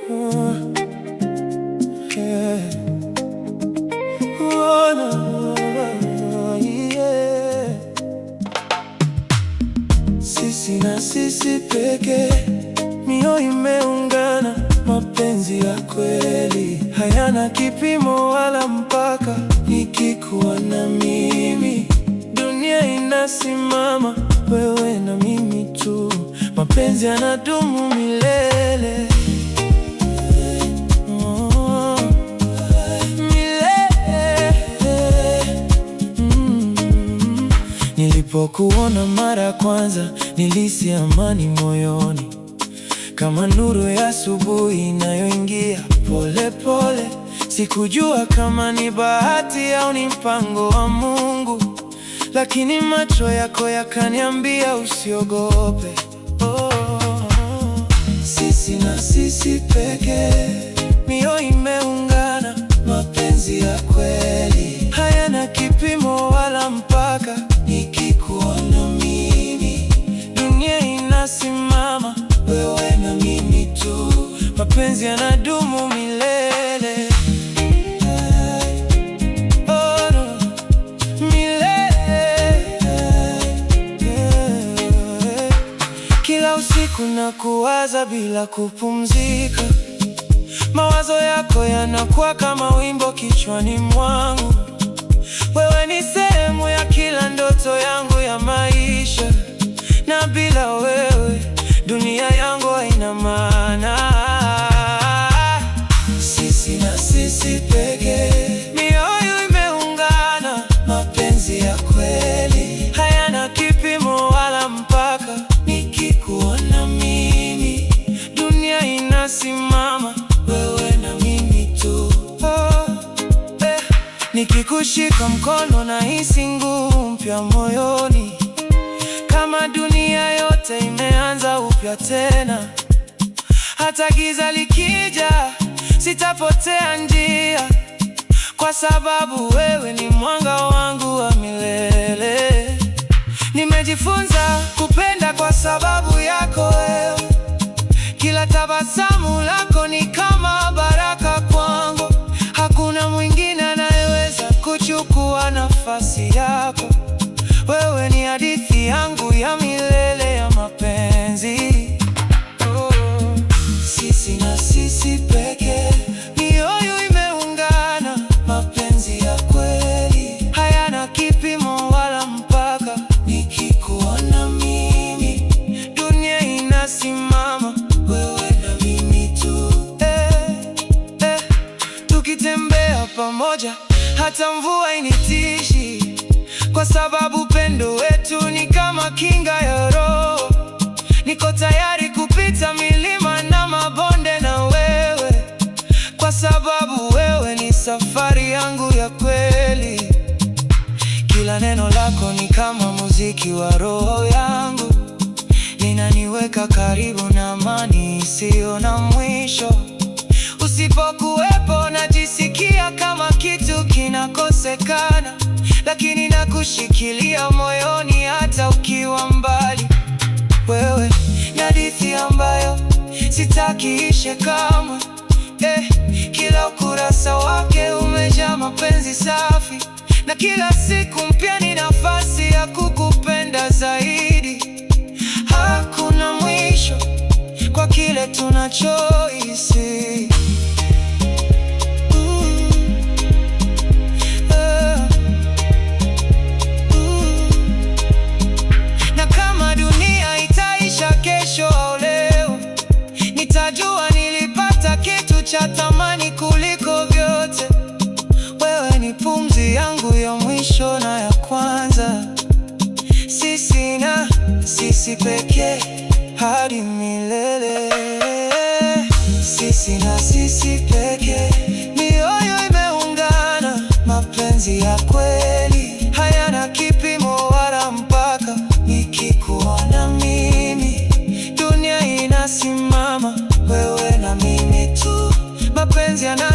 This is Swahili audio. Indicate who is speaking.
Speaker 1: Yeah. Oh, no, yeah. Sisi na sisi pekee, mioyo imeungana, mapenzi ya kweli hayana kipimo wala mpaka. Nikikuwa na mimi, dunia inasimama, wewe na mimi tu, mapenzi yanadumu milele. Oh, milele. Nilipokuona mara ya kwanza, nilihisi amani moyoni, kama nuru ya asubuhi inayoingia pole pole. Sikujua kama ni bahati au ni mpango wa Mungu, lakini macho yako yakaniambia usiogope. Oh, sisi na sisi pekee, mioyo imeungana, mapenzi ya kweli hayana kipimo wala mpaka. Nikikuona mimi, dunia inasimama, wewe na mimi tu, mapenzi yanadumu milele. Oh, no. Milele. Kila usiku nakuwaza bila kupumzika, mawazo yako yanakuwa kama wimbo kichwani mwangu. Wewe ni sehemu ya kila ndoto yangu ya maisha, na bila wewe dunia yangu haina maana. Sisi na sisi pekee, mioyo imeungana, mapenzi ya kweli hayana kipimo wala mpaka. Nikikuona mimi, dunia inasimama, wewe na mimi tu. Oh, eh. Nikikushika mkono nahisi nguvu mpya moyoni, kama dunia yote imeanza upya tena. Hata giza likija, sitapotea njia, kwa sababu wewe ni mwanga wangu wa milele. Nimejifunza kupenda kwa sababu yako wewe. Kila tabasamu lako ni kama baraka kwangu. Hakuna mwingine anayeweza kuchukua nafasi yako. Wewe ni hadithi yangu ya milele ya mapenzi. Oh. Sisi na sisi pekee, mioyo imeungana, mapenzi ya kweli hayana kipimo wala mpaka. Nikikuona mimi, dunia inasimama, wewe na mimi tu. Eh, eh, tukitembea pamoja, hata mvua hainitishi, kwa sababu upendo wetu ni kama kinga ya roho. Niko tayari kupita milima na mabonde na wewe, kwa sababu wewe ni safari yangu ya kweli. Kila neno lako ni kama muziki wa roho yangu, linaniweka karibu na amani isiyo na mwisho. Usipokuwepo najisikia kama kitu kinakosekana, lakini nakushikilia moyoni hata ukiwa mbali. Wewe ni hadithi ambayo sitaki iishe kamwe. Eh, kila ukurasa wake umejaa mapenzi safi, na kila siku mpya ni nafasi ya kukupenda zaidi. Hakuna mwisho kwa kile tunachohisi. Eh, Na kama dunia itaisha kesho au leo, nitajua nilipata kitu cha thamani kuliko vyote. Wewe ni pumzi yangu ya mwisho na ya kwanza. Sisi na sisi pekee hadi milele. Sisi na sisi pekee, mioyo imeungana, mapenzi ya kweli hayana kipimo wala mpaka. Nikikuona mimi, dunia inasimama, wewe na mimi tu, mapenzi yana